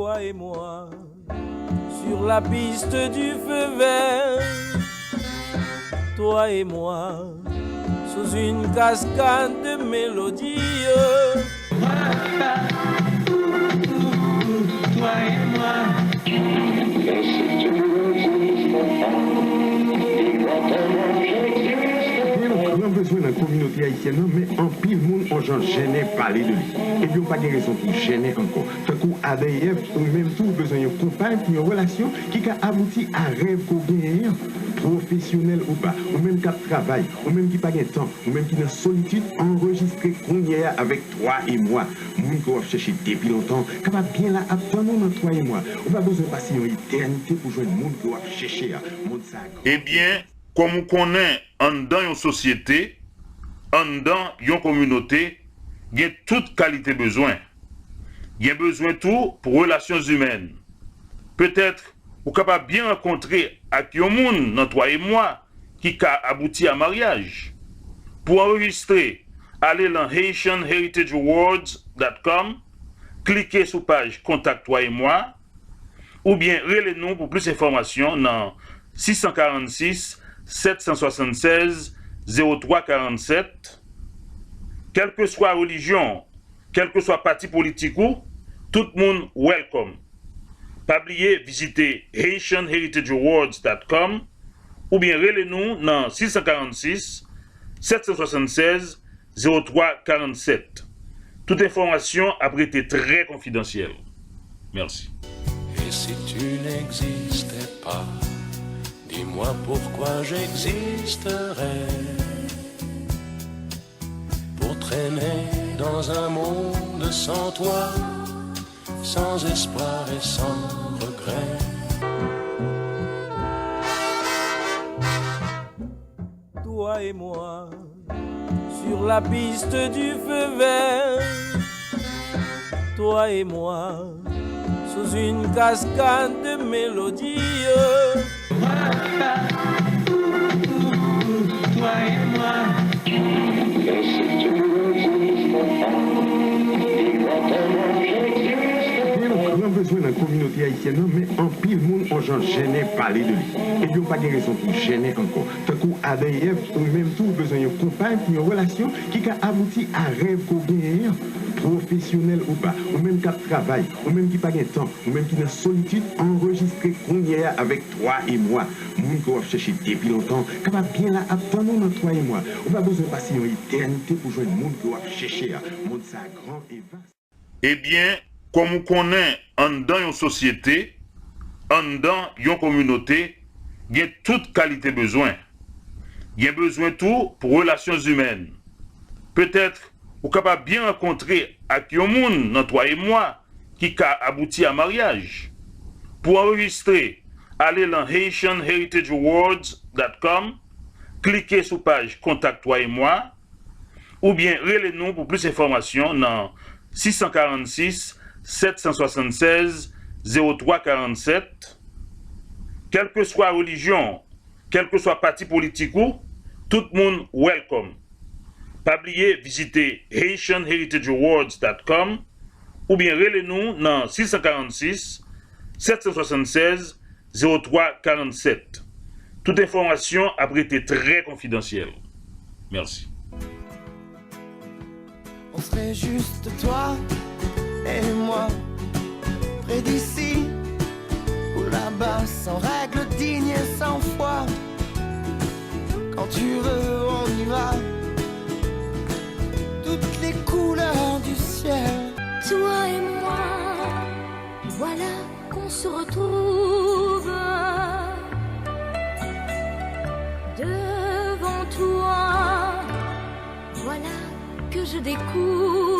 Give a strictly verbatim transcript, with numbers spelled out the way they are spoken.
Toi et moi, sur la piste du feu vert. Toi et moi, sous une cascade de mélodies. Toi et moi. Gen yon gran bezwen nan kominote ayisyèn nan, men anpil moun on jan jennen pale de li. Ebyen, w pa gen rezon pou w jennen ankò. Tankou A D I F, ou menm tou, ou bezwen yon konpay pou yon relasyon ki ka abouti a rèv ke w genyen an. Pwofesyonèl ou pa, ou menm k ap travay, ou menm ki pa gen tan, ou menm ki nan solitid, anrejistre kounye a avèk Toi et moi. Moun ke w ap chèche depi lontan kapab byen la ap tann ou nan Toi et moi. Ou pa bezwen pase yon etènite pou jwenn moun ke w ap chèche a. Mond sa a gran. Ebyen, kòm ou konnen, anndan yon sosyete, anndan yon kominote, gen tout kalite bezwen. Gen bezwen tou pou relasyon imèn. Petèt, ou kapab byen rankontre ak yon moun nan Toi et moi ki ka abouti a maryaj. Pou anrejistre, ale lan Haitian Heritage Awards dot com, klike sou paj Kontak Toi et moi, oubyen rele nou pou plis enfòmasyon nan sis san karannsis, sèt san swasannsèz, zewo twa karannsèt. Kèlkeswa relijyon, kèlkeswa pati politik ou, tout moun welcome. Pa bliye vizite Haitian Heritage Awards dot com oubyen rele nou nan sis san karannsis, sèt san swasannsèz, zewo twa karannsèt. Tout enfòmasyon ap rete trè konfidansyèl. Mèsi. Et si tu n'existais pas, dis-moi pourquoi j'existerais. Pour traîner dans un monde sans toi, sans espoir et sans regret. Toi et moi, sur la piste du feu vert. Toi et moi, sous une cascade de mélodies. Toi et moi. Gen yon gran bezwen nan kominote ayisyèn nan, men anpil moun on jan jennen pale de li. Ebyen, w pa gen rezon pou w jennen ankò. Tankou A D I F, ou menm tou, ou bezwen yon konpay pou yon relasyon ki ka abouti a rèv ke w genyen an. Pwofesyonèl ou pa, ou menm k ap travay, ou menm ki pa gen tan, ou menm ki nan solitid, anrejistre kounye a avèk Toi et moi. Moun ke w ap chèche depi lontan kapab byen la ap tann ou nan Toi et moi. Ou pa bezwen pase yon etènite pou jwenn moun ke w ap chèche a. Mond sa a gran e vas. Ebyen, kòm ou konnen, anndan yon sosyete, anndan yon kominote, gen tout kalite bezwen. Gen bezwen tou pou relasyon imèn. Petèt, ou kapab byen rankontre ak yon moun nan Toi et moi ki ka abouti a maryaj. Pou anrejistre, ale lan Haitian Heritage Awards dot com, klike sou paj Kontak Toi et moi, oubyen rele nou pou plis enfòmasyon nan sis san karannsis, sèt san swasannsèz, zewo twa karannsèt. Kèlkeswa relijyon, kèlkeswa pati politik ou, tout moun welcome. Pa bliye vizite Haitian Heritage Awards dot com oubyen rele nou nan sis san karannsis, sèt san swasannsèz, zewo twa karannsèt. Tout enfòmasyon ap rete trè konfidansyèl. Mèsi. On serait juste toi et moi, près d'ici ou là-bas, sans règles, digne et sans foi. Quand tu veux, on ira, toutes les couleurs du ciel. Toi et moi, voilà qu'on se retrouve devant toi. Voilà que je découvre